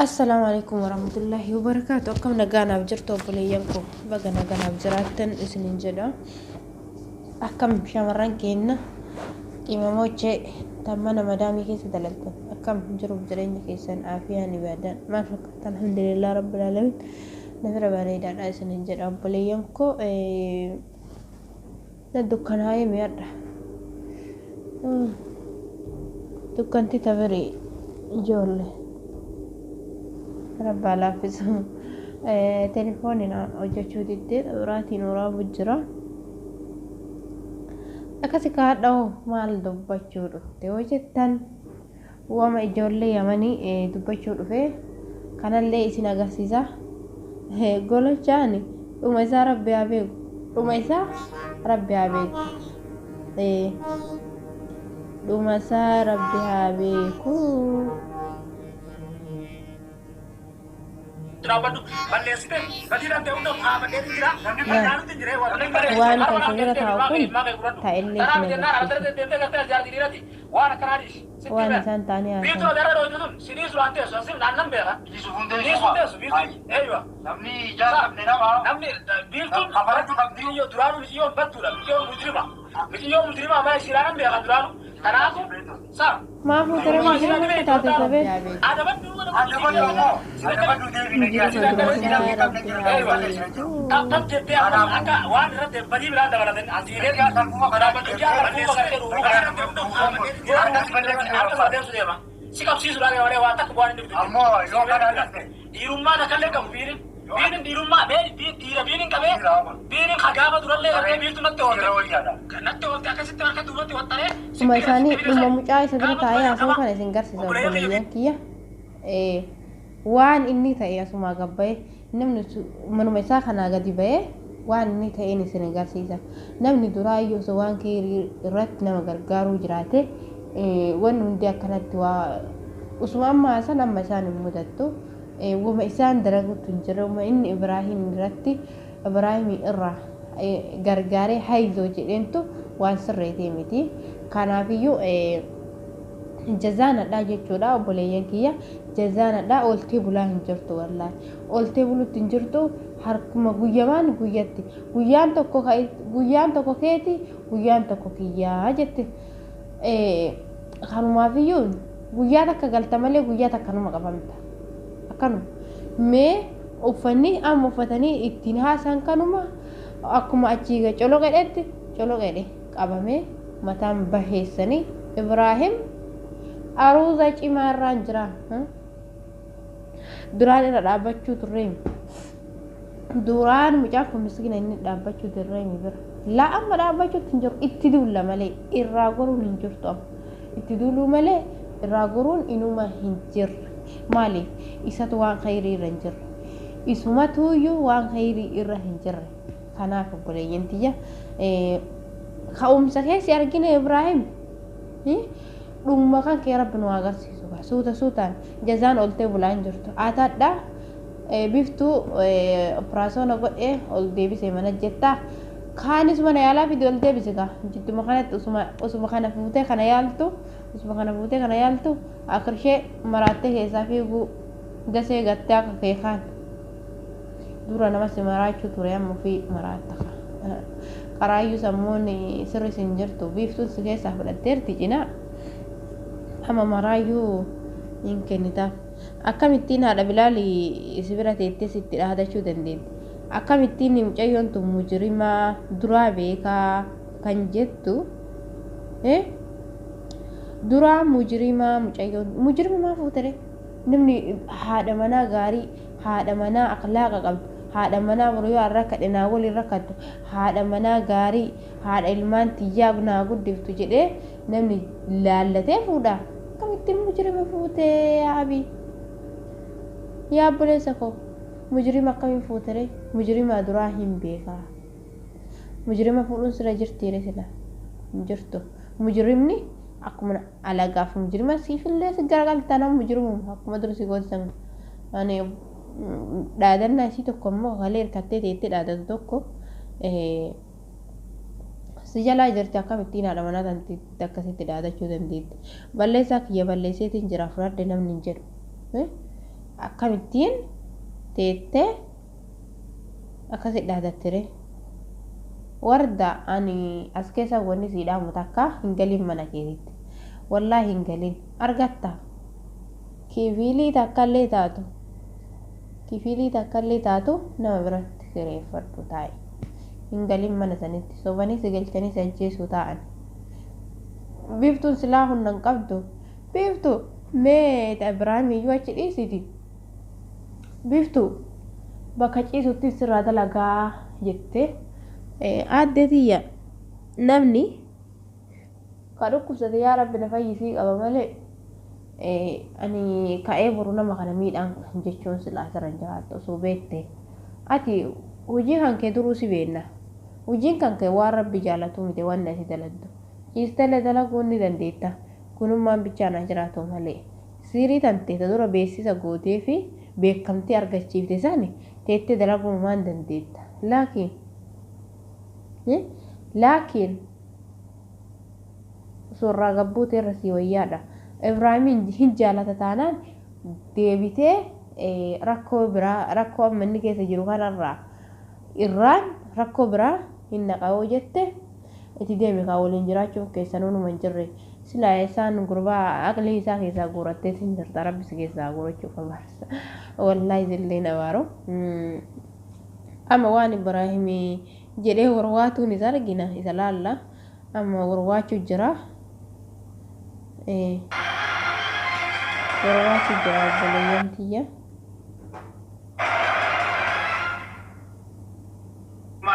Assalaamu alaikum warahmatullahi wabarakaatu. Akkam nagaa naaf jirtu obboleeyyan koo, baga nagaa naaf jiraattan isinin jedha. Akkam shamarran keenna qimamochee tan mana madaamii keessa dalagdan, akkam jiruuf jireenya keessan, aafiyaan ibaadaan maal fakkaatan? Alhamdulillah rabbil alamin, nafira bareedaadha isinin jedha obboleeyyan koo. Na dukkanaa'ee mi'adha. Dukkanti tabirii ijoollee. Rabbaa laaffisu. Telefooniin hojjechuu diddee biraatiin waraabu jira. Akkasi kaadha'oo maal dubbachuu dhufte yoo jettan, wama ijoollee Yamanii dubbachuu dhufe kanallee isin agarsiisa. Gololchaan dhuma isaa rabbi haa beeku. Dhuma isaa rabbi haa beeku. Dhuma isaa rabbi haa beeku. Dhaabbadhu balleessite badii dantee hunda kaafadheetu jira. Namni bal'aanutti hin jire. Waan kan bira taa'u kun ta'ellee isin agarsiisa. Deemtee gartee jaartii dhiirati waan akkanaa dhiisi. Waan isaan ta'anii Biiftuu haasawan. adarra dhooytu sun si dhiisu waan teessu asim naannan beeka. Dhiisu teessu biiftuun eeywa. Namni ijaa qabne nama. Namni biiftuun Kafarachuu qabdi. Miciyoo duraanuu miciyyoon battuudha, miciyyoon mujrima. Miciyyoon mujrima amma isiidhaan beekan duraanuu. Kanaafu sa. Maa fuutee mujrima akka taate sabee? Adabadhu. Adabadhu ammoo. Adabadhu deebi nagaa. Mujrima dura rabbi haa beeku. Tam jettee akka waan irratti badii biraa dabalatan asiilee si qabsiisuudhaan malee waa takka bu'aan inni fidu. Ammoo yoo kana dhufte. Dhiirummaa takkallee qabu biirin. Biirin dhiirummaa dhiira biirin qabee biirin hagaafa durallee gartee biirtu natti Dhiira oolte. wayyaadha. Natti oolte akkasitti harka duubatti waxxaree. Dhuma isaanii, dhuma mucaa isa bira taa'ee haasa'u kana isin garsiisa obboleeyyan kiyya. Waan inni ta'e asumaa gabbayee namni manuma isaa kanaa gadi ba'ee waan inni ta'een isin agarsiisa. Namni duraayyuu osoo waan keerii irratti nama gargaaruu jiraate, wanni hundi akkanatti waa usuma amma san amma isaan hin mudattu. Wama isaan dalaguutu hin jirre, wama inni Ibraahim irratti Ibraahim irraa gargaaree hayzoo jedheentu waan sirreetee miti. Kanaafiyyuu jazaanadha jechuudha obboleeyyan kiyya, jazaanadha. Ooltee bulaa hin jirtu, wallaahi ooltee bulutti hin jirtu. Harkuma guyyamaan guyyatti guyyaan tokko guyyaan tokko keeti, guyyaan tokko kiyyaa jette. Kanumaafiyyuu guyyaa takka galta malee guyyaa takka numa qabamta. Akkanuma mee uffanni amma uffatanii ittiin haasan kanuma akkuma achii coloqedhetti coloqedhe qabamee mataan baheessanii. Ibraahim aruuza cimaa irraan jira. Duraan irra dhaabbachuu turreemi. Duraan mucaan kun miskiina inni dhaabbachuu turreemi bira. Laa, amma dhaabbachuutti hin jiru, itti duulla malee irraa goruun hin jirtu. Amma itti duuluu malee irraa goruun inuma hin jirre. Maaliif? Isatu waan khayrii irra hin jirre, isumatuuyyuu waan khayrii irra hin jirre. Kanaaf obboleeyyan tiyya, ka'umsa keessi argine Ibraahim, dhuma kan kee rabbi nu agarsiisu. Suuta suutaan jazaan oltee bulaa hin jirtu. Ataadha biftuu operaasyoona godhee ol deebisee mana jettaa, kaanis mana yaalaa fide ol deebise gaa. Jidduma kanatti usuma kana fuutee kana yaaltu, usuma kana fuutee kana yaaltu, akirshee maraattee keessaa fiiguu dasee gattee akka keekaan dura nama si maraachuu ture amma ofii maraatta. Qaraayyuu sammuun sirri sin jirtu, biiftuun si keessaa fudhatteerti cinaa, amma maraayyuu hin kennitaaf. Akkamittiin haadha Bilaali si bira teettee sitti dhaadachuu dandeetti? Akkamittiin mucayyoon tun mujrimaa duraa beekaa kan jettu? Duraa mujrimaa, mucayyoon mujrima maa fuutere? Namni haadha manaa gaarii, haadha manaa akhlaaqa qabdu, haadha manaa boroo yoo rakkadhe naa waliin rakkattu, haadha manaa gaarii, haadha ilmaan tiyyaa naa guddiftu jedhee namni laallatee fuudha. Akkamittiin mujrima fuutee abii? Yaa obboleessa koo, mujrima akkamiin fuutere? Mujrima duraa hin beekaa. Mujrima fuudhuun sira jirtiire? Sila hin jirtu. Mujrimni akkuma alagaaf mujrima siifillee si garagaltaa nama mujrimuma akkuma dura si gootisan. Ani dhaadannaa isii tokko immoo kalee hirkattee teettee dhaadatu tokko si jalaa jirti. Akkamittiin haadha manaa tanti akkasitti dhaadachuu dandeetti? Balleessaa kiyya balleesseetiin jira, fudhadhe namni hin jedhu. Akkamittiin teettee akkasi dhaadattire? Warda, ani as keessa wanni sii dhaamu takka, hin galin mana keetitti. Wallaahi hin galin. Argatta kifiilii takkallee taatu, kifiilii takkallee taatu nama biratti kireeffadhu, taa'e. Hin galin mana sanitti. Sobanii si galchanii si ajjeesuu taa'an. Biiftuun silaa humna hin qabdu. Biiftu mee Ibraahim iyyuu achi dhiisiti. Biiftu bakka ciisutti sirraa dalagaa jette. Aaddee tiyya, namni ka dhukkubsate yaa Rabbi na fayyisii qaba malee, ani ka'ee boru nama kana miidhaan jechuun silaa sirra hin jiraattu osoo beekte. Ati hojii kan kee duruu si beenna. Hojiin kan kee waan Rabbi jaalatu miti wanni ati daladdu. Ciistellee dalaguu ni dandeetta. Kunummaan bichaan haa jiraatu malee. Siirii tante ta dura beeksisa gootee fi beekamtii argachiifte sani teettee dalaguu maan dandeetta. Laakiin osoo irraa gabbuute irra sii wayyaadha. Ibraahimiin hin jaalata taanaan deebitee rakkoo biraa, rakkoo amma inni keessa jiru kanarraa irraan rakkoo biraa hin naqa'oo jette itti deemi kaa. Waliin jiraachuuf keessanuu numa hin jirre. Silaa isaan gurbaa aqlii isaa keessaa guurattee sin jirta. Rabbi si keessaa guurachuuf abaarsa, wallaahi zillee nabaaru. Amma waan Ibraahimii jedhee warwaatuun isa argina, isa laalla. Amma warwaachuu jira, warwaachuu jira, obboleeyyan tiyya.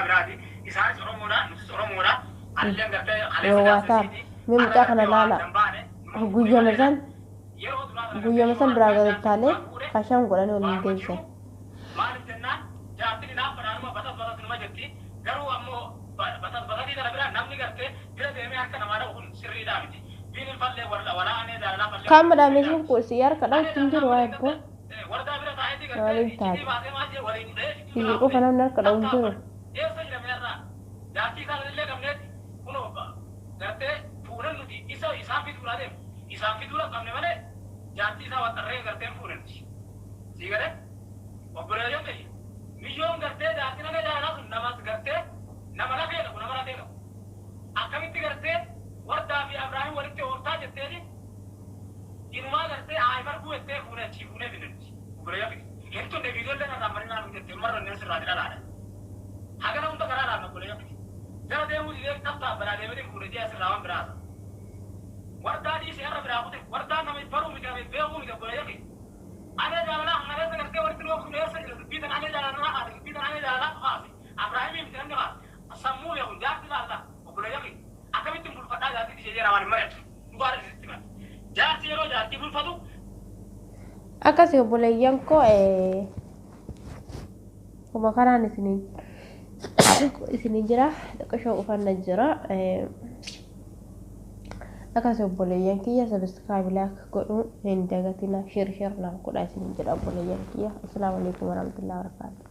Biraati. Isaanis Oromoodha, nutis Oromoodha. Anillee gartee Warwaataa mee mucaa kana laala. Guyyama san biraa gadattaalee kashaan godhanii waliin deebisan. Maaliif jennaan, jaartiin inaaf badhaanuma batas batas numa jetti. Garuu ammoo batas batatii kana bira namni gartee bira deemee harka namaa dha'u kun sirriidhaa miti. Biinin fallee walaanee jaalalaa fallee. Kaan madhaamee sun si harka dha'utti hin jiru. Waa ebboo. Wardaa bira taa'eeti gartee Maaliif taate? iccitii baasee maal jee waliin dha'ee. Isin qofa namni harka dha'u hin jiru. Eessa jira meerraa? Jaartii isaa illee qabneeti kunoo gartee fuunan nuti isa isaan fiduudhaa deemu. Isaan fiduudha qabne malee jaartii isaa waxxarree gartee fuunan nuti. Sii galee? Obboleeyyan ta'e miyyoon gartee jaartii nama jaalalaa sun namas gartee nama lafee qabu, nama lafee qabu. Akkamitti gartee Wardaa fi Abrahaam walitti ooftaa jetteeni inumaa gartee haa barguu jettee fuunee achii fuunee finne nuti. Obboleeyyan ta'e. Hin tunne viidiyoollee narraa marinaa nu jettee marra inni sirraa dhalaadha. Hagana hunda karaa laafna, obboleeyyan ta'e. Gara deemuu didee taftaa baraa deemee fuudhee ji'a sirraa waan biraasa. Wardaa dhiisee har'a biraa kute. Wardaa nama baruu miti, nama beekuu miti, obboleeyyan ta'e. Anee jaalalaa hangaleessa gartee walitti nu ooftu eessa jira dubbii tan? Anee jaalalaa haase, dubbii tan anee jaalalaa haase. Abrahaamii miti namni haase. Sammuu beeku jaarti laalla, obboleeyyan ta'e. Akkamittiin bulfadhaa jaartii ishee jedhamaan hin mari'atu. Dhugaadha sitti hima. Jaarsi yeroo jaartii bulfatu Akkasii obboleeyyan koo, kuma kanaan isinii jira. Xiqqishoo ufanna jira. Akkasii obboleeyyan kiyya, subscribe, like godhuu hin dagatina. Share, share naaf godhaa isinii jedha, obboleeyyan kiyya. Assalaamu alaikum warahmatullahi wabarakatuh.